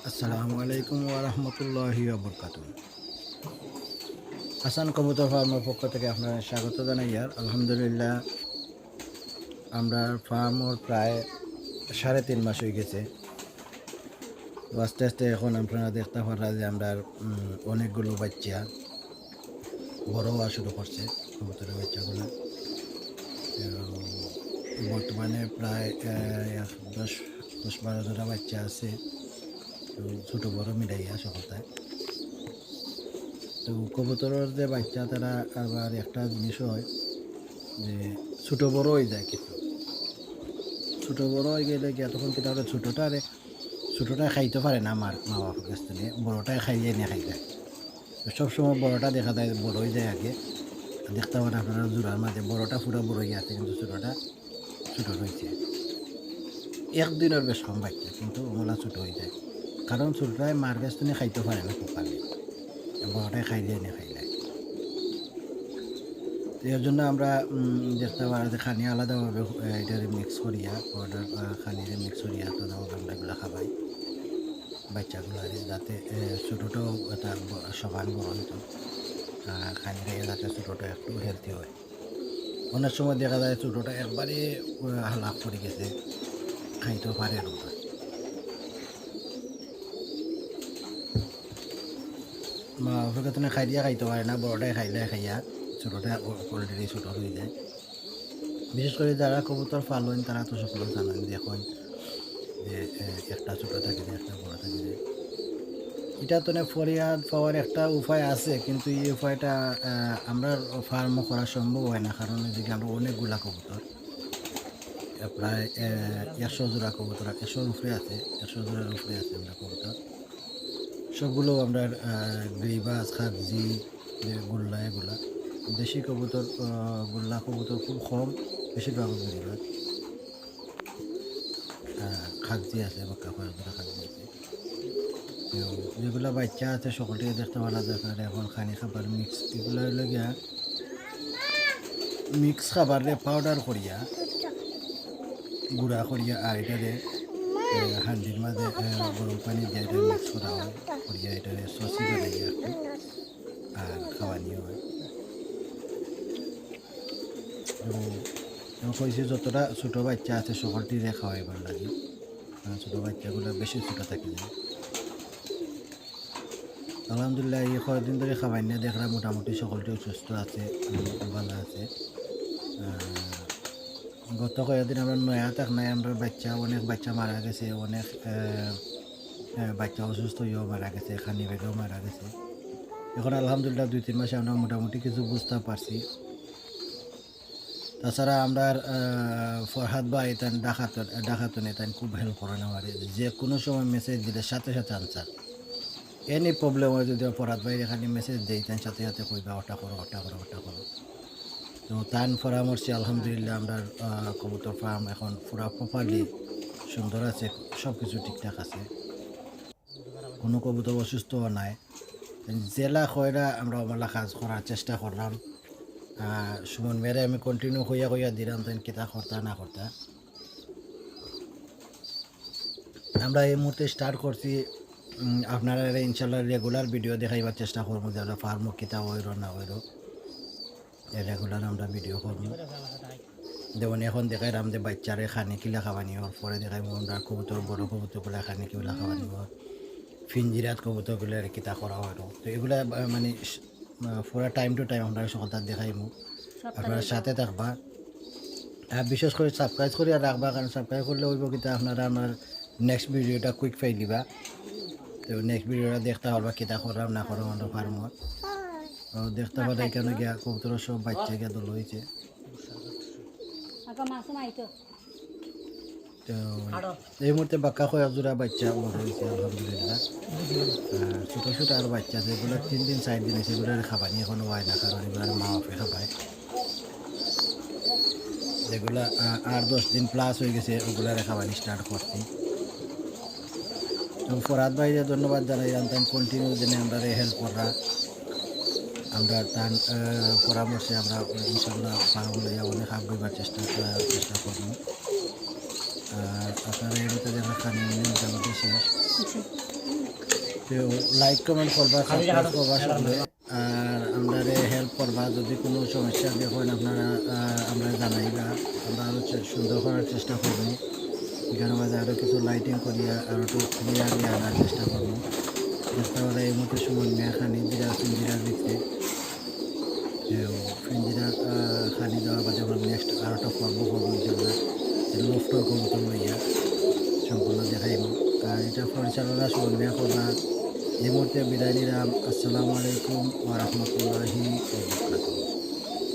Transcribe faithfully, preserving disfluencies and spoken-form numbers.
আসসালামু আলাইকুম ওয়া রাহমাতুল্লাহি ওয়া বারাকাতুহু। হাসান কবুতর ফার্মের পক্ষ থেকে আপনারা স্বাগত জানাই। আর আলহামদুলিল্লাহ, আমরার ফার্মর প্রায় সাড়ে তিন মাস হয়ে গেছে। তো আস্তে আস্তে এখন আপনারা দেখতে পাররা যে আমরার, উম, অনেকগুলো বাচ্চা বড় হওয়া শুরু করছে কবুতরের বাচ্চাগুলো। তো বর্তমানে প্রায়, আহ, এক দশ, দশ বারো জোড়া বাচ্চা আছে। তো ছোট বড় মিলাইয়া সকলটায়। তো কবুতরের যে বাচ্চা, তারা আবার একটা জিনিস হয় যে ছোট বড় হয়ে যায় কিছু। ছোট বড় হয়ে গেলে কি তখন কি তাহলে ছোটটা রে, ছোটটা খাইতে পারে না মার, মা বাবার কাছ থেকে, বড়টায় খাইলে এনে খাই যায়। তো সবসময় বড়টা দেখা যায় বড় হয়ে যায় আগে। দেখতে পারেন আপনারা জোড়ার মাঝে বড়টা পুরো বড় হয়ে আছে, কিন্তু ছোটটা ছোট রয়েছে। এক দিনের বেশ কম বাচ্চা, কিন্তু ওগুলা ছোট হয়ে যায়, কারণ ছোটটায় মার কাছ থেকে খাইতে পারে না প্রপারলি, বড়টায় খাইলে এনে খাইলে। তো এর জন্য আমরা, উম, দেখতে পারা যে খানি আলাদাভাবে, আহ, এটারে মিক্স করিয়া, পাউডার, আহ, খানিরে মিক্স করিয়া তো দাও আমরা এগুলা খাবাই বাচ্চাগুলারে, যাতে, আহ, ছোটটাও এটা ব-, সমান বড় হইতো, আহ, খানিরে যাতে ছোটটা একটু হেলদি হয়। অনেক সময় দেখা যায় ছোটটা একবারে, আহ, হালাক করে গেছে, খাইতেও পারে না। মা বাপের কাছে খাই দিয়া খাইতে পারে না, বড়টায় খাইলে খাইয়া ছোটটা অ-, already ছোট হয়ে যায়। বিশেষ করে যারা কবুতর পালন, তারা তো সকলে জানেন যে এখন যে, এ, একটা ছোট থাকে যে একটা বড় থাকে যে। এটা তো না ফরিয়াদ পাওয়ার একটা উপায় আছে, কিন্তু এই উপায়টা, আহ, আমরা ফার্মও করা সম্ভব হয় না, কারণ এদিকে আমরা অনেকগুলা কবুতর, এ, প্রায়, এ, একশো জোড়া কবুতর, একশোর উপরে আছে, একশো জোড়ার উপরে আছে আমরা কবুতর। সবগুলো আমরা, আহ, গিরিবাজ, খাগজি, যে গুল্লা এগুলা। দেশি কবুতর, আহ, গুল্লা কবুতর খুব কম, বেশিরভাগ গিরিবাজ। আহ, খাগজি আছে, বাক্কা কয়েক জোড়া খাগজি আছে। তো যেগুলা বাচ্চা আছে, সকলটাই দেখতে পারা যায়। আর এখন খানি খাবার মিক্স, এগুলা হইলো গিয়া মিক্স খাবার রে পাউডার করিয়া, গুঁড়া করিয়া, আর এটারে, এ, হান্ডির মাঝে, এ, গরম পানি দিয়া এটা মিক্স করা হয়, করিয়া এটারে সসি বানাইয়া একটু আর খাওয়ানি হয়। এবং, এবং কইছি যতটা ছোট বাচ্চা আছে সকলটিরে খাওয়াইবার লাগে, কারণ ছোট বাচ্চাগুলো বেশি ছোট থাকে যায়। আলহামদুলিল্লাহ, এই কয়েকদিন ধরে খাবার নিয়ে দেখলাম মোটামুটি সকলটি সুস্থ আছে, উম, ভালো আছে। আহ, গত কয়েকদিন আমরা নয়া থাক নাই, আমরা বাচ্চা, অনেক বাচ্চা মারা গেছে, অনেক, আহ, আহ, বাচ্চা অসুস্থ হয়েও মারা গেছে, খানি বেগেও মারা গেছে। এখন আলহামদুলিল্লাহ দুই তিন মাসে আমরা মোটামুটি কিছু বুঝতে পারছি। তাছাড়া আমরা, আহ, ফরহাদ ভাই তান ডাকাত, ডাকাতনে তান খুব হেল্প করেন আমারে। যে কোনো সময় মেসেজ দিলে সাথে সাথে আনসার। এনি প্রবলেম হয় যদি ফরহাদ ভাই এখানে মেসেজ দেই, তান সাথে সাথে কইবা, "ওটা করো, ওটা করো, ওটা করো।" তো তান পরামর্শে আলহামদুলিল্লাহ আমরা, আহ, কবুতর ফার্ম এখন পুরা প্রপারলি সুন্দর আছে, সব কিছু ঠিকঠাক আছে। কোনো কবুতর অসুস্থ নাই। জেলা খয়রা আমরা অমলা কাজ করার চেষ্টা করলাম। আহ, সুমন মেরে আমি কন্টিনিউ কইয়া কইয়া দিলাম, তাই কিতা করতা না করতা। আমরা এই মুহূর্তে স্টার্ট করছি। উম, আপনারা ইনশাল্লাহ রেগুলার ভিডিও দেখাইবার চেষ্টা করবো, যে আমরা ফার্মও কিতা হইল না হইল। রেগুলার আমরা ভিডিও করবো। যেমন এখন দেখাইলাম যে বাচ্চারে খানি কিলা খাওয়ানি, ওর পরে দেখাইবো আমরা কবুতর, বড় কবুতরগুলা খানি কিলা খাওয়ানি, ওর ফিঞ্জিরাত কবুতরগুলারে কিতা করা হইল। তো এগুলা, আহ, মানে, স-, আহ, পুরা টাইম টু টাইম আমরা সকলতা দেখাইবো। আপনারা সাথে থাকবা। আর বিশেষ করে সাবস্ক্রাইব করিয়া রাখবা, কারণ সাবস্ক্রাইব করলে হইব কিতা আপনারা আমার নেক্সট ভিডিওটা কুইক পাই দিবা। তো নেক্সট ভিডিওটা দেখতে পারবা কিতা করলাম না করলাম আমরা ফার্মত। তো দেখতে পারবা এখানে গিয়া কবুতর সব বাচ্চা গিয়া দল হয়েছে। তো এই মুহূর্তে বাক্কা কয়েক জোড়া বাচ্চা বড় হয়েছে আলহামদুলিল্লাহ। আহ, ছোট ছোট আর বাচ্চা যেগুলো তিন দিন চার দিন হয়েছে, এগুলো আর খাবানি এখনো হয় না, কারণ এগুলো আর মা বাপে খাবায়। যেগুলা, আহ, আট দশ দিন প্লাস হয়ে গেছে, ওগুলারে খাবানি স্টার্ট করছি। তো ফরহাদ ভাইরে ধন্যবাদ জানাই, জানতাম কন্টিনিউ দিনে আমরা হেল্প কররা। আমরা তার, আহ, পরামর্শে আমরা ইনশাল্লাহ ফার্ম লইয়া অনেক আগ হইবার চেষ্টা, আহ, চেষ্টা করবো। আর আপনারা এই ভিতরে আমরা খানি মোটামুটি শেষ। লাইক কমেন্ট করবা, সাবস্ক্রাইব করবা সকলে। আর আমরারে হেল্প করবা, যদি কোনো সমস্যা দেখইন আপনারা, আহ, আমরারে জানাইবা, আমরা আরও চে- সুন্দর করার চেষ্টা করব। এখানে মাঝে আরও কিছু লাইটিং করিয়া আরও একটু ক্লিয়ারলি আনার চেষ্টা করব। চেষ্টা করে এই মুহূর্তে সুমন মিয়া খানি বিরাজ, বিরাজ দিচ্ছে। যে পিঞ্জিরা, আহ, খানি দেওয়ার বাদে আমরা নেক্সট আরও একটা পর্ব করবো ইনশাল্লাহ। লোফটর কবুতর লইয়া সম্পূর্ণ দেখাইব। আর এটা পরিচালনা সুমন মিয়া করবা। এই মুহূর্তে বিদায় নিলাম। আসসালামু আলাইকুম ওয়া রাহমাতুল্লাহি ওয়া বারাকাতুহু।